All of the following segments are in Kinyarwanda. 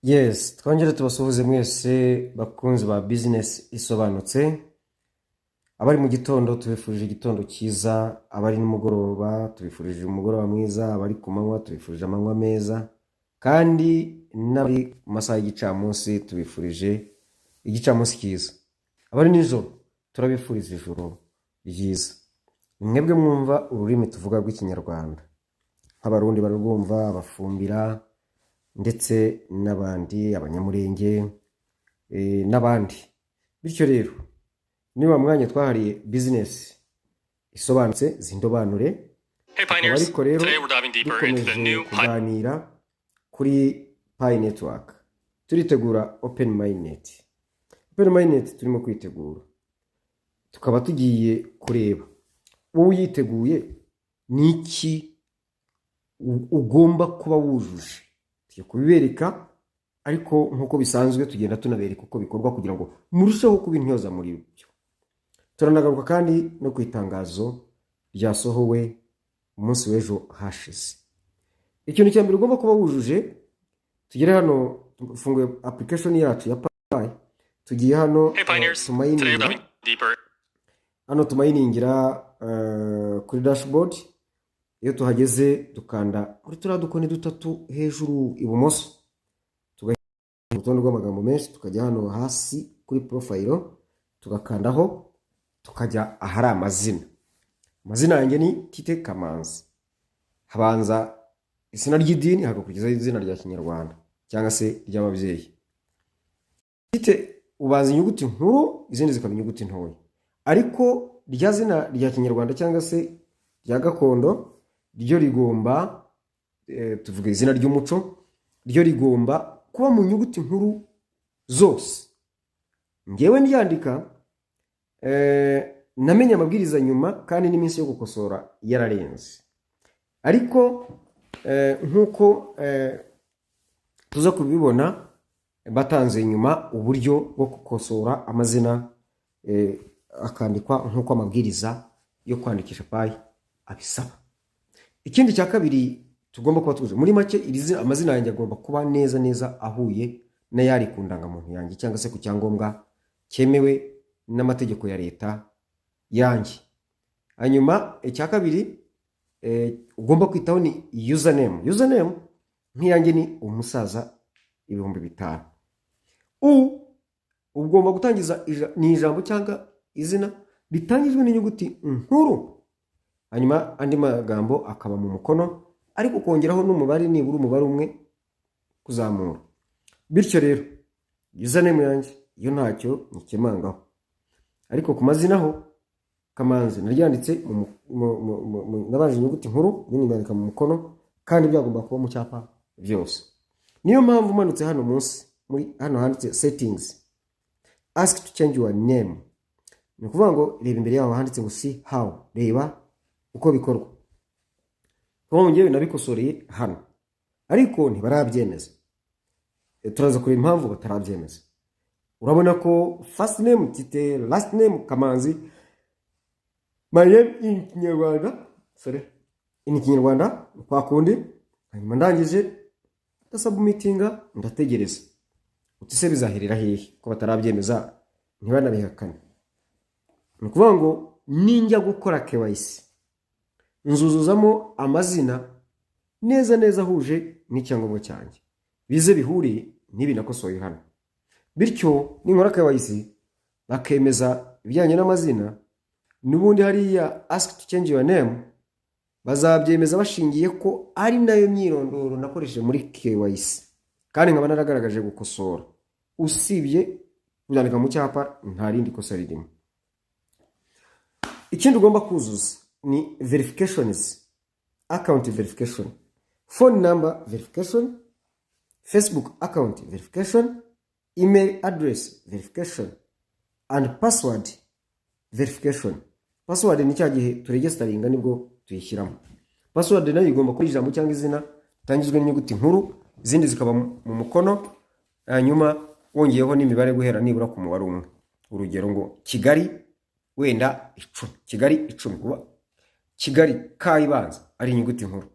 Yes, twongere tubasuhuze mwese bakunzi ba Bizinesi Isobanutse. Abari mu gitondo tubifurije igitondo cyiza, abari nimugoroba tubifurije umugoroba mwiza, abari ku manywa tubifurije amanywa meza, kandi n'abari mu masaha y'igicamunsi tubifurije igicamunsi cyiza. Abari nijoro turabifuriza ijoro ryiza. Ni mwebwe mwumva ururimi tuvuga rw'Ikinyarwanda, nk'Abarundi bararwumva, Abafumbira ndetse n'abandi, Abanyamurenge n'abandi. Bityo rero niba mwanya twahariye Bizinesi Isobanutse zindobanure. Hey Tukaba Pioneers, ariko rero today we're diving deeper into the dukomeje new Pi kuganira kuri Pi Network, turitegura Open Mainnet. Open Mainnet turimo kwitegura, tukaba tugiye kureba wowe uyiteguye ni iki ugomba kuba wujuje. Tugiye kubibereka, ariko nk'uko bisanzwe tugenda tunabereka uko bikorwa kugira ngo murusheho kuba intyoza muri byo. Turanagaruka kandi no ku itangazo ryasohowe umunsi w'ejo hashize. Ikintu cya mbere ugomba kuba wujuje, tugere hano, dufunguye application yacu ya Pi, tugiye hano Hey Pioneers, today we're tumayiningira diving deeper hano, tumayiningira kuri dashboard. Iyo tuhageze dukanda muri turiya dukoni dutatu hejuru ibumoso, tugahita urutonde rw'amagambo menshi, tukajya hano hasi kuri profile, tugakandaho, tukajya ahari amazina. Amazina yanjye ni Tite Kamanzi. Habanza izina ry'idini, hagakurikizaho izina rya Kinyarwanda cyangwa se ry'ababyeyi. Tite ubanza inyuguti nkuru, izindi zikaba inyuguti ntoya, ariko rya zina rya Kinyarwanda cyangwa se rya gakondo ryo rigomba, tuvuga izina ry'umuco, ryo rigomba kuba mu nyuguti nkuru zose. Ngewe ndyandika namenye amabwiriza nyuma kandi n'iminsi yo gukosora yararenze. Ariko nk'uko tuza kubibona, batanze nyuma uburyo bwo gukosora amazina akandikwa nk'uko amabwiriza yo kwandikisha Pi abisaba. Ikindi cya kabiri tugomba kuba tuzi, muri make iri zina, amazina yanjye agomba kuba neza neza ahuye n'ayari ku ndangamuntu yanjye cyangwa se ku cyangombwa cyemewe n'amategeko ya leta yanjye. Hanyuma icya kabiri ugomba kwitaho ni username. Username nk'iyanjye ni umusaza 5000. Ugomba gutangiza ni ijambo cyangwa izina ritangijwe n'inyuguti nkuru, hanyuma andi magambo akaba mu mukono, ariko ukongeraho n'umubare, nibura umubare umwe kuzamura. Bityo rero username yanjye yo ntacyo nyikemangaho, ariko ku mazina ho Kamanzi naryanditse nabanje inyuguti nkuru, ibindi mbyandika mu mukono, kandi byagomba kuba mu cyapa byose. Niyo mpamvu umanutse hano munsi muri hano handitse "Settings, ask to change your name", ni ukuvuga ngo reba imbere yaho handitse ngo "See how", reba uko bikorwa. Kuko ngewe nabikosoreye hano ariko ntibarabyemeza. Turaza kureba impamvu batarabyemeza. Urabona ko first name Tite, last name Kamanzi, my name in Kinyarwanda, sorry, in Kinyarwanda kwa kundi. Hanyuma ndangije ndasubmittinga, ndategereza. Uti se bizaherera hehe ko batarabyemeza ntibanabihakane? Ni ukuvuga ngo ninjya gukora KYC nzuzuzamo amazina neza neza ahuje n'icyangombwa cyanjye, bize bihure n'ibi nakosoye hano. Bityo ninkora KYC bakemeza ibijyanye n'amazina, n'ubundi hariya "Ask to change your name" bazabyemeza bashingiye ko ari nayo myirondoro nakoresheje muri KYC, kandi nkaba naragaragaje gukosora. Usibye kubyandika mu cyapa, nta rindi kosa ririmo. Ikindi ugomba kuzuza ni verifications: account verification, phone number verification, Facebook account verification, email address verification and password verification. Password ni cya gihe turegisteringa nibwo tuyishyiramo. Password nayo igomba kuba ijambo cyangwa izina ritangizwe n'inyuguti nkuru, izindi zikaba mu mukono, hanyuma wongeyeho n'imibare guhera nibura ku mubare umwe. Urugero ngo Kigali wenda 10, Kigali 10, kuba Kigali ka ibanza ari inyuguti nkuru,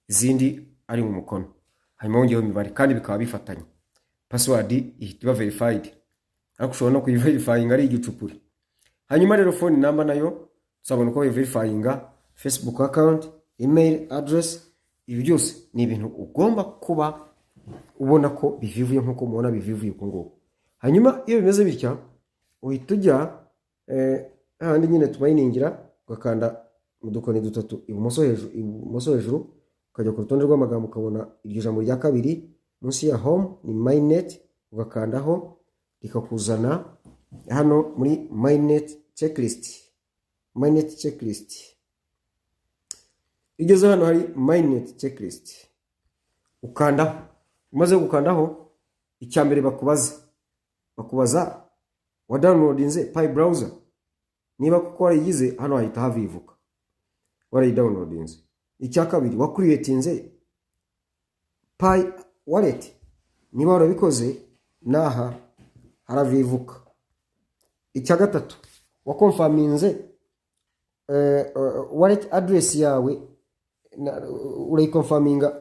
izindi ari mu mukono, hanyuma wongeyeho imibare kandi bikaba bifatanye. Password ihita iba verified, ariko ushobora no kuyiverifyinga ari igicupuri. Hanyuma rero phone number nayo tuzabona uko bayiverifyinga, Facebook account, email address. Ibi byose ni ibintu ugomba kuba ubona ko bivivuye nk'uko mubona bivivuye uku nguku. Hanyuma iyo bimeze bitya, uhita ujya hahandi nyine tumayiningira, ugakanda mu dukoni dutatu ibumoso hejuru, ukajya ku rutonde rw'amagambo, ukabona iryo jambo rya kabiri munsi ya home ni mainnet, ugakandaho rikakuzana hano muri mainnet checklist. Mainnet checklist, iyo ugeze hano hari mainnet checklist, ukandaho. Umaze gukandaho, icya mbere bakubaza wa downloadinze Pi Browser. Niba kuko warayigize, hano hahita havivuka warayidownloadinze. Icya kabiri, wacreatinze Pi Wallet. Niba warabikoze, n'aha haravivuka. Icya gatatu, waconfirminze wallet address yawe, urayiconfirminga,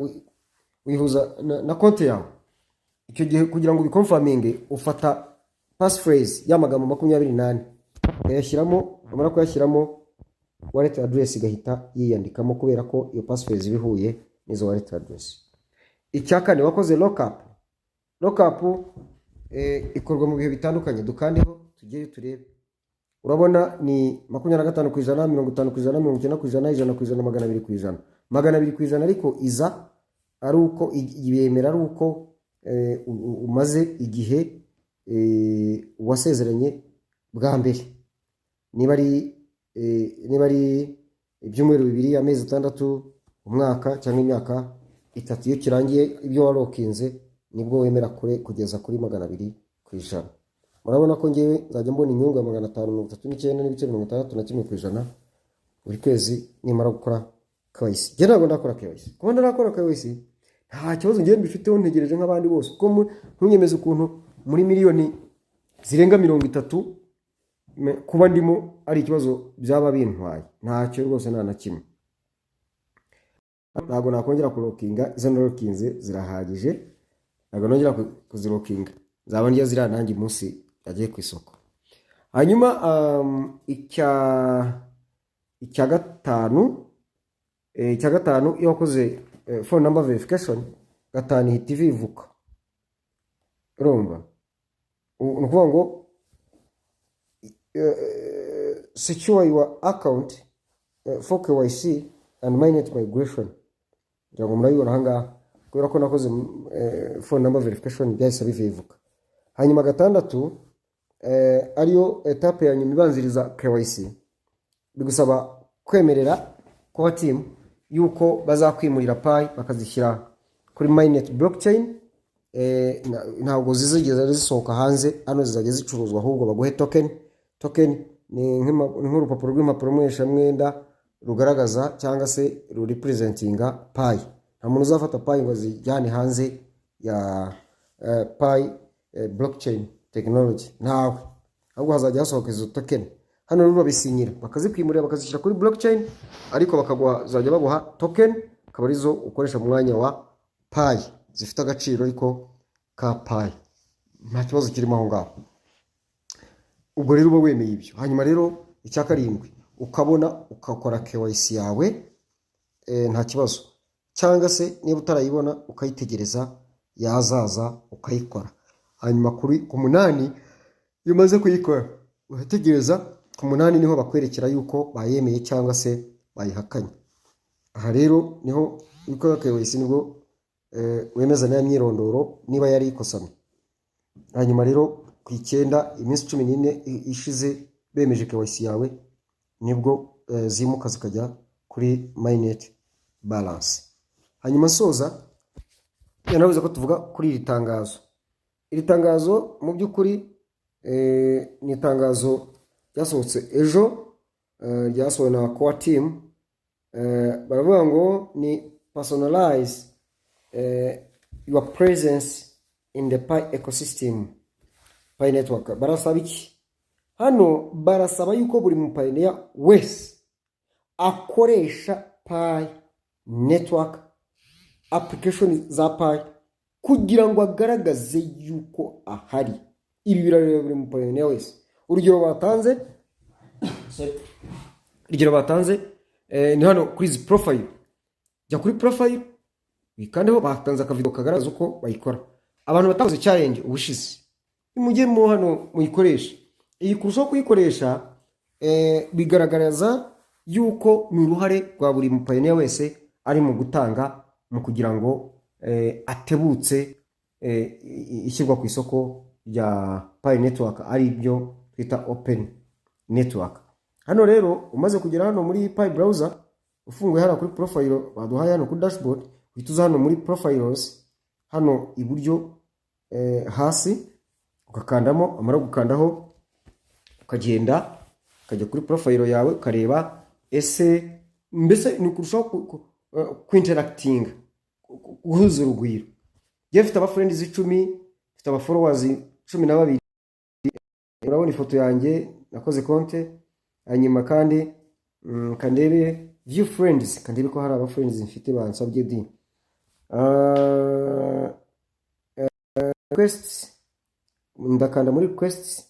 uyihuza na konti yawe. Icyo gihe kugira ngo ubiconfirminge, ufata passphrase y'amagambo 24 ukayashyiramo. Wamara kuyashyiramo, wallet address igahita yiyandikamo, kubera ko iyo passphrase iba ihuye n'izo wallet address. Icya kane, wakoze lockup. Lockup ikorwa mu bihe bitandukanye. Dukandeho tujyeyo turebe. Urabona ni 25%, 50%, 90%, 100%, 200%. 200% ariko iza ari uko yemera ari uko umaze igihe wasezeranye bwa mbere, niba ari ibyumweru 2, amezi 6, umwaka cyangwa imyaka 3. Iyo kirangiye ibyo walockinze, nibwo wemera kure kugeza kuri 200%. Murabona ko ngewe nzajya mbona inyungu ya 539.61% buri kwezi nimara gukora KYC. Njye ntabwo ndakora KYC. Kuba ndarakora KYC nta kibazo ngewe mbifiteho, ntegereje nk'abandi bose, kuko ntunyemeze ukuntu muri miliyoni zirenga 30 kuba ndimo ari ikibazo byaba bintwaye. Ntacyo rwose, nta na kimwe. Ntabwo nakongera kulockinga. Izo nalockinze zirahagije, ntabwo nongera kuzilockinga. Nzaba ndya ziriya nanjye umunsi yagiye ku isoko. Hanyuma icya gatanu, iyo wakoze phone number verification, gatanu ihita ivivuka. Urumva, ni ukuvuga ngo secure your account for KYC and mainnet migration. Ngira ngo murabibona ahangaha, kubera ko nakoze phone number verification, byahise bivivuka. Hanyuma gatandatu, ariyo étape ya nyuma ibanziriza KYC, bigusaba kwemerera kuba team yuko bazakwimurira Pi bakazishyira kuri mainnet blockchain. Ntabwo zizigera zisohoka hanze hano, zizajya zicuruzwa, ahubwo baguhe token. Token ni nk'urupapuro rw'impapuro mpeshamwenda rugaragaza cyangwa se rurepresentinga Pi. Nta muntu uzafata Pi ngo azijyane hanze ya Pi blockchain technology, ntawe. Ahubwo hazajya hasohoka izo token. Hano rero babisinyira, bakazikwimurira, bakazishyira kuri blockchain, ariko bakazajya baguha token, akaba arizo ukoresha mu mwanya wa Pi, zifite agaciro ariko ka Pi. Nta kibazo kirimo aho ngaho. Ubwo rero uba wemeye ibyo. Hanyuma rero icya karindwi, ukabona ukakora KYC yawe, nta kibazo, cyangwa se niba utarayibona ukayitegereza, yazaza ukayikora. Hanyuma kuri ku munani, iyo umaze kuyikora urategereza, ku munani niho bakwerekera yuko bayemeye cyangwa se bayihakanye. Aha rero niho iyo ukora KYC nibwo wemeza n'aya myirondoro niba yari ikosamye. Hanyuma rero ku icyenda, iminsi 14 ishize bemeje KYC yawe, nibwo zimuka zikajya kuri mainnet balance. Hanyuma nsoza, yanavuze ko tuvuga kuri iri tangazo. Iri tangazo mu by'ukuri ni itangazo ryasohotse ejo, ryasohowe na core team. Baravuga ngo ni personalize your presence in the Pi ecosystem, Pi Network. Barasaba iki hano? Barasaba yuko buri mupioneer wese akoresha Pi Network, application za Pi, kugira ngo agaragaze yuko ahari. Ibi birareba buri mupioneer wese. Urugero batanze ni hano kuri izi profile. Jya kuri profile wikandeho, batanze akavideo kagaragaza uko bayikora. Abantu batakoze challenge ubushize, nimujye hano muyikoreshe. Iyi kurushaho kuyikoresha bigaragaza yuko ni uruhare rwa buri mupioneer wese ari mu gutanga mu kugira ngo atebutse ishyirwa ku isoko rya Pi Network, ari byo twita open network. Hano rero, umaze kugera hano muri Pi Browser, ufunguye hano kuri profile baduhaye hano kuri dashboard, uhita uza hano muri profiles hano iburyo hasi, ugakandamo. Amara gukandaho, ukagenda ukajya kuri profile yawe, ukareba ese mbese ni ukurushaho kwinteractinga, guhuza urugwiro. Njyewe mfite abafriends 10, mfite abafollowers 12. Urabona ifoto yanjye nakoze konte. Hanyuma kandi kandebe view friends, kandebe ko hari abafriends mfite bansabye di requests. Ndakanda muri requests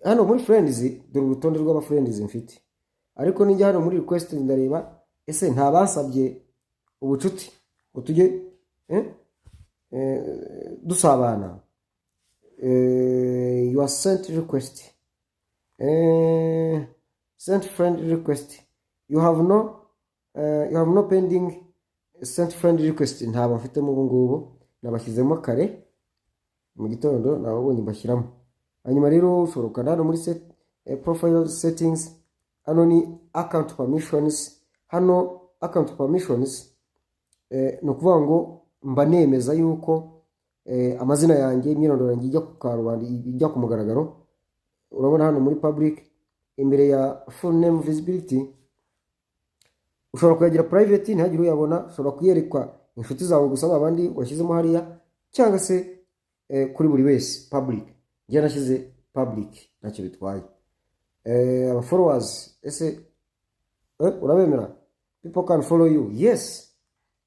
hano muri friends. Dore urutonde rw'abafriends mfite, ariko nijya hano muri request ndareba ese nta bansabye ubucuti ngo tujye dusabana. You are sent request, sent friend request. You have no pending sent friend request. Ntabwo mfitemo ubu ngubu, nabashyizemo kare mu gitondo, nababonye mbashyiramo. Hanyuma rero ushobora gukanda hano muri profile settings. Hano ni account permissions. Hano account permissions ni ukuvuga ngo mba nemeza yuko amazina yanjye, imyirondoro yanjye ijya ku karubanda, ijya ku mugaragaro. Urabona hano muri public, imbere ya full name visibility, ushobora kuyagira private ntihagire uyabona, ushobora kuyerekwa inshuti zawe gusa, abandi washyizemo hariya, cyangwa se kuri buri wese, public. Njye nashyize public, ntacyo bitwaye. Aba followers ese urabemera? People can follow you, yes.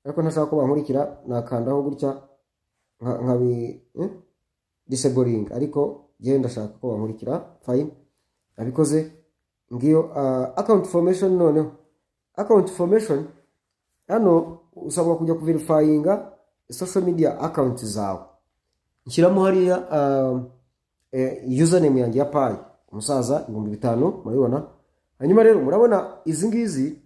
Ariko ntashaka ko bankurikira, nakandaho gutya nkabi disabling, ariko njyewe ndashaka ko bankurikira. Fine, nabikoze. Ngiyo account formation. Noneho account formation, hano usabwa kujya kuverifyinga social media account zawe. Nshyiramo hariya username yanjye ya Pi, umusaza 5000, murabibona. Hanyuma rero murabona izi ngizi,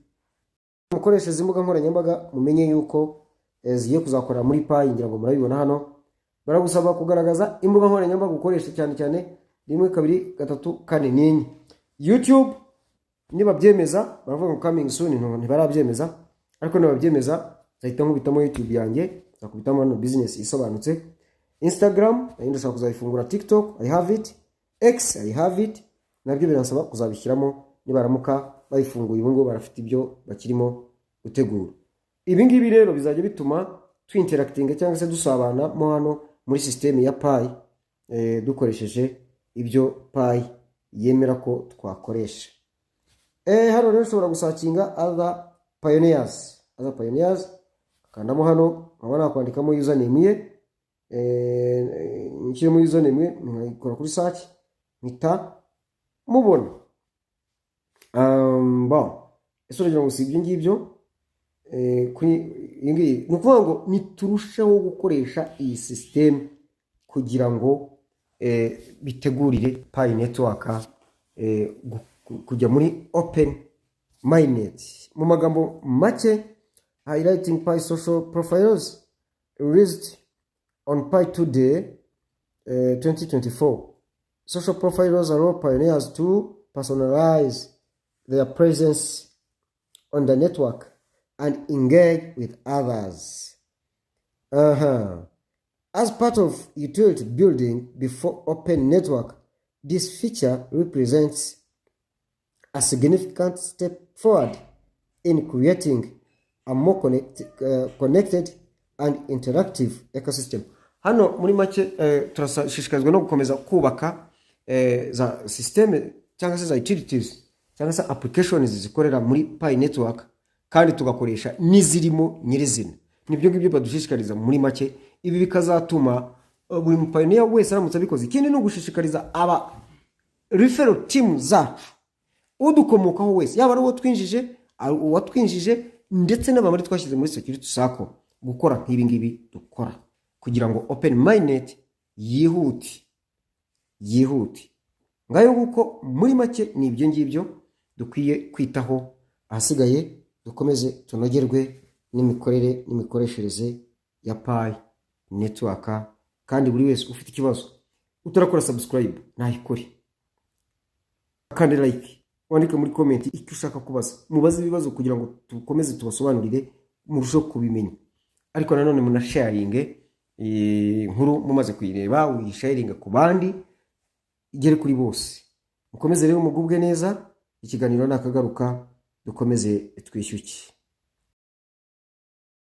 mukoresha izi mbuga nkoranyambaga, mumenye yuko zigiye kuzakorera muri Pi. Ngira ngo murabibona hano, baragusaba kugaragaza imbuga nkoranyambaga ukoresha cyane cyane: rimwe, kabiri, gatatu, kane, n'enye. YouTube nibabyemeza, baravuga ngo coming soon, ntibarabyemeza, ariko nibabyemeza nzahita nkubitamo YouTube yanjye, nzakubitamo hano business isobanutse. Instagram nayo ndashaka kuzayifungura. TikTok, I have it. X, I have it. Nabyo biransaba kuzabishyiramo nibaramuka bayifunguye. Ubu ngubu barafite ibyo bakirimo gutegura. Ibi ngibi rero bizajya bituma twinteractinga cyangwa se dusabana mo hano muri sisiteme ya Pi, dukoresheje ibyo Pi yemera ko twakoresha. Hano rero ushobora gusearchinga other pioneers. Other pioneers, kandamo hano, nkaba nakwandikamo username ye, nshyiremo username ye, nkayikora kuri search, mpita mubona. Bon, ese uragira ngo si ibyo ngibyo? Kuri iyi ngiyi ni ukuvuga ngo niturusheho gukoresha iyi sisiteme kugira ngo bitegurire Pi Network kujya muri open mainnet. Mu magambo make, highlighting Pi social profiles released on Pi Today 2024. Social profiles allow pioneers to personalize their presence on the network and engage with others. As part of utility building before open network, this feature represents a significant step forward in creating a more connected and interactive ecosystem. Hano muri make turashishikarizwa no gukomeza kubaka za system cyangwa se za utilities cyangwa se applications zikorera muri Pi Network, kandi tugakoresha n'izirimo nyirizina. Nibyo ngibyo badushishikariza muri make. Ibi bikazatuma buri mupioneer wese aramutse abikoze. Ikindi ni ugushishikariza aba referral team zacu, udukomokaho wese, yaba ari uwo twinjije, ari uwatwinjije, ndetse n'abamari twashyize muri security circle, gukora nk'ibi ngibi dukora kugira ngo open mainnet yihute, yihute. Ngayo nguko, muri make ni ibyo ngibyo dukwiye kwitaho. Ahasigaye dukomeze tunogerwe n'imikorere n'imikoreshereze ya Pi Network. Kandi buri wese ufite ikibazo, utarakora subscribe nayikore, kandi like, wandike muri comment icyo ushaka kubaza, mubaze ibibazo kugira ngo dukomeze tubasobanurire, murusheho kubimenya. Ariko nanone munasharinge inkuru, mumaze kuyireba uyisharinge ku bandi, igere kuri bose. Mukomeze rero mugubwe neza. Ikiganiro nakagaruka, dukomeze twishyuke.